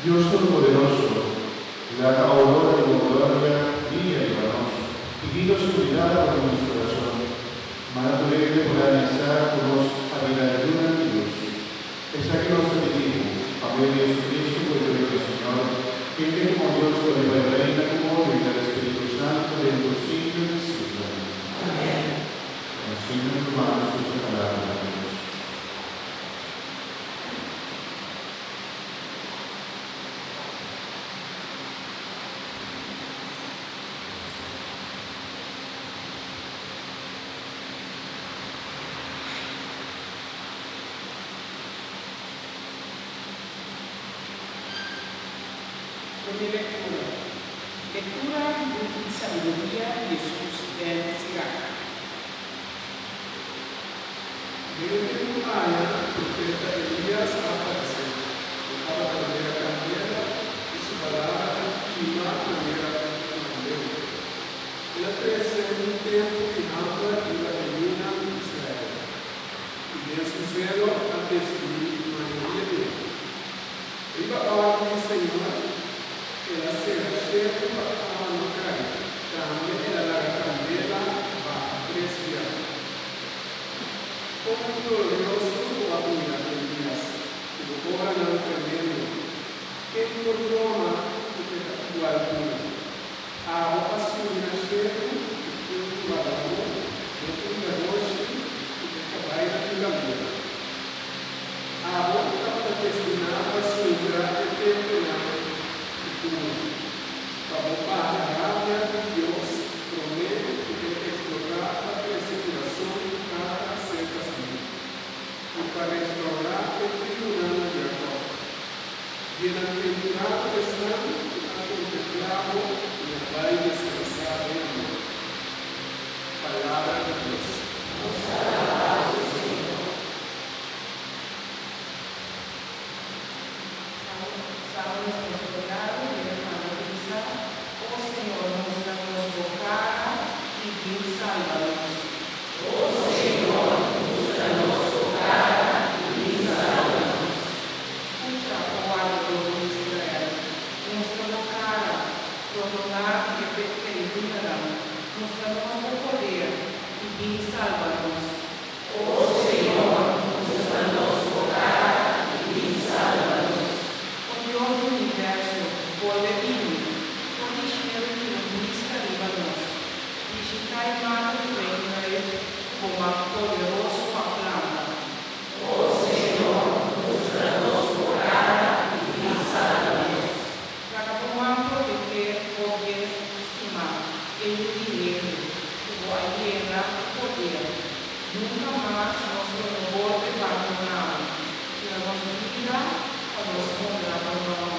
Dios Todopoderoso, laga aurora di bo gloria bria riba nos i bida oscuridad for di nos corazon. Manda tur hende por realisa cu nos a bira yunan di luz. Esaki nos ta pidi bo, pa medio di Jesucristo cu e Yu di nos Señor, kende como Dios ta biba i reina cu bo den el Spiritu Santo den tur siglo di siglonan. Amen. Nos Señor ruman scucha palabra di Dios. Promé lectura. Lectura di buki Sabiduria di Hesus den Sirac. Den e tempu aya, profeta Elias a aparesé. E tabata manera kandela i su palabra a kima manera un flambeu. El a trese un tempu di hamber riba e yunan di Israel, i den su zelo a destruí mayoria di nan. Riba òrdu di Señor, el a sera shelu pa awa no kai, tambe el a laga kandela baha tres biaha. Kon glorioso bo a bira, Elias, ku bo obranan tremendo! Ken por broma ku e ta igual ku bo? Abo a subi na shelu ku un wardadó den un garoshi ku e kabainan di kamia. Abo tabata destiná pa supera e tempunan futuro, pa bo baha rabia di Dios promé ku e eksplotá pa trese kurason ku tata serka su yu, i pa restourá e tribunan di Jakòb. Bienaventurado esnan ku a kontemplá bo i a bai deskansá den bo. Palabra di Dios. Nos ta alabá bo, Señor. Salmo responsorial den e manda bisa, O Señor, mustra nos bo cara i bin salba nos. O Señor, mustra nos bo cara i bin salba nos. Scucha, o wardador di Israel, mustra bo cara, pordoná di e pelidunanan, mustra nos bo poder i bin salba nos. O Señor, mustra nos bo cara i bin salba nos. O Dios di universo, bolbe bini, for di shelu tira un bista riba nos. Bishitá e mata di wijndruif ku bo man poderoso a planta. O Señor, mustra nos bo cara i bin salba nos. Laga bo man protegé bo bien stimá, e yu di hende, ku bo a yena ku poder. Nunka mas nos lo no bolbe bandoná bo. Duna nos bida pa nos honra bo nòmber.